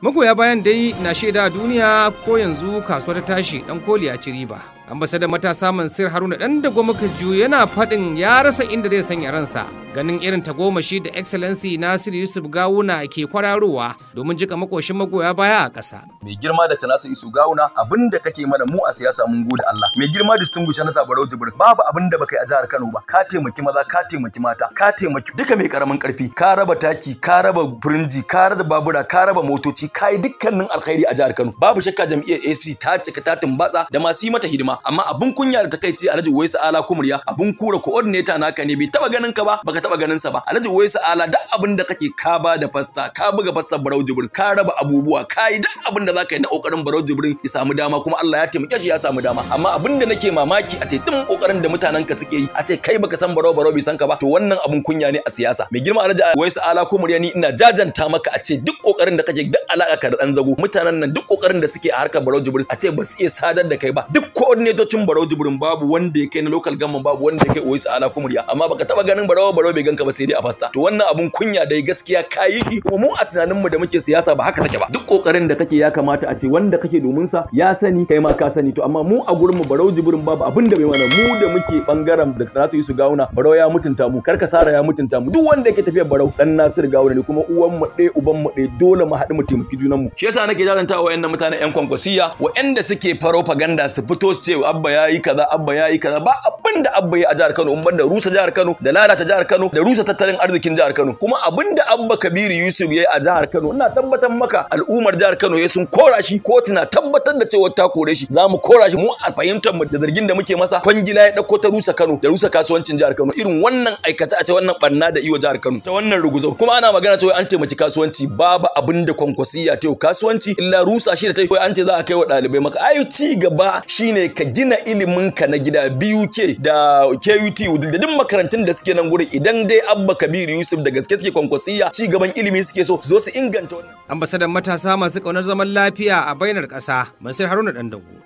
Magoya bayan dai na shaida duniya ko yanzu kasuwa ta tashi dan koli ya ci riba. Ambasadan matasa Mansur Haruna dan da Kaju yana faɗin ya rasa inda zai sanya ransa ganin irin tagomashi da Excellency Nasiru Yusuf Gawuna ke kwararowa domin jika makoshin magoya baya a ƙasa. Mai girma da Nasiru Yusuf Gawuna, abin da kake mana mu a siyasa mun gode Allah. Mai girma distinguished Sanata Barau Jibrin, babu abin da baka yi a jihar Kano ba. Ka taimaki maza, ka taimaki mata, ka taimaki duka mai karamin karfi, ka raba taki, ka raba firinji, ka raba babura, ka raba motoci, ka yi dukkanin alkhairi a jihar Kano. Babu shakka jam'iyyar APC ta cika ta tumbatsa da masu yi mata hidima, amma abun kunya da takaici, Alhaji Uwaisu Ala Kumriya, abun kura coordinator naka ne, bai taba ganin ka ba, baka taba ganin sa ba. Alhaji Uwaisu Ala, duk abin da kake ka ba da fasta, ka buga fastar Barau Jibrin, ka raba abubuwa, ka yi duk abin da zaka yi na kokarin Barau Jibrin ya samu dama, kuma Allah ya taimake shi ya samu dama. Amma abin da nake mamaki, a ce duk kokarin da mutanen ka suke yi, a ce kai baka san Barau, Barau bai san ka ba, to wannan abun kunya ne a siyasa. Mai girma Alhaji Uwaisu Ala Kumriya, ni ina jajanta maka, a ce duk kokarin da kake, duk alaka ka da dan zago, mutanen nan duk kokarin da suke a harkar Barau Jibrin, a ce ba su iya sadar da kai ba. Duk coordinatocin Barau Jibrin, babu wanda ya kai na local government, babu wanda ya kai Uwaisu Ala Kumriya, amma baka taba ganin Barau, Barau bai ganka ba, sai dai a fasta. To wannan abun kunya dai gaskiya kayi, kuma mu a tunanin mu da muke siyasa ba haka take ba. Duk kokarin da kake, ya kamata a ce wanda kake domin sa ya sani, kai ma ka sani. To amma mu a gurin mu, Barau Jibrin babu abin da bai mana. Mu da muke bangaren da Nasiru Yusuf Gawuna, Barau ya mutunta mu, Karkasara ya mutunta mu, duk wanda yake tafiyar Barau dan Nasiru Gawuna ne, kuma uwan mu ɗaya uban mu ɗaya, dole mu haɗu mu taimaki junan mu. Shi yasa nake jaranta wa wayannan mutanen yan Kwankwasiya wayanda suke propaganda, su fito su ce Abba yayi kaza, Abba yayi kaza. Ba abin da Abba yayi a jihar Kano in banda rusa jihar Kano da lalata jihar Kano da rusa tattalin arzikin jihar Kano. Kuma abin da Abba Kabiru Yusuf yayi a jihar Kano, ina tabbatar maka al'ummar jihar Kano ya sun kora shi. Kotu na tabbatar da cewa ta kore shi, za mu kora shi. Mu a fahimtar mu da zargin da muke masa, kwangila ya dauko ta rusa Kano da rusa kasuwancin jihar Kano. Irin wannan aikata a ce wannan barna da iwa jihar Kano ta wannan ruguzau, kuma ana magana cewa an taimaki kasuwanci. Babu abin da Kwankwasiya ta kasuwanci illa rusa shi da ta yi. An ce za a kai wa ɗalibai maka ayu. Ci gaba shine ka gina ilimin ka na gida. BUK da KUT da duk makarantun da suke nan gurin, idan dai Abba Kabiru Yusuf da gaske suke Kwankwasiya, ci gaban ilimi suke so, zo su inganta wannan. Ambasadan matasa masu ƙaunar zaman lafiya a bainar ƙasa, Mansur Haruna Dandago.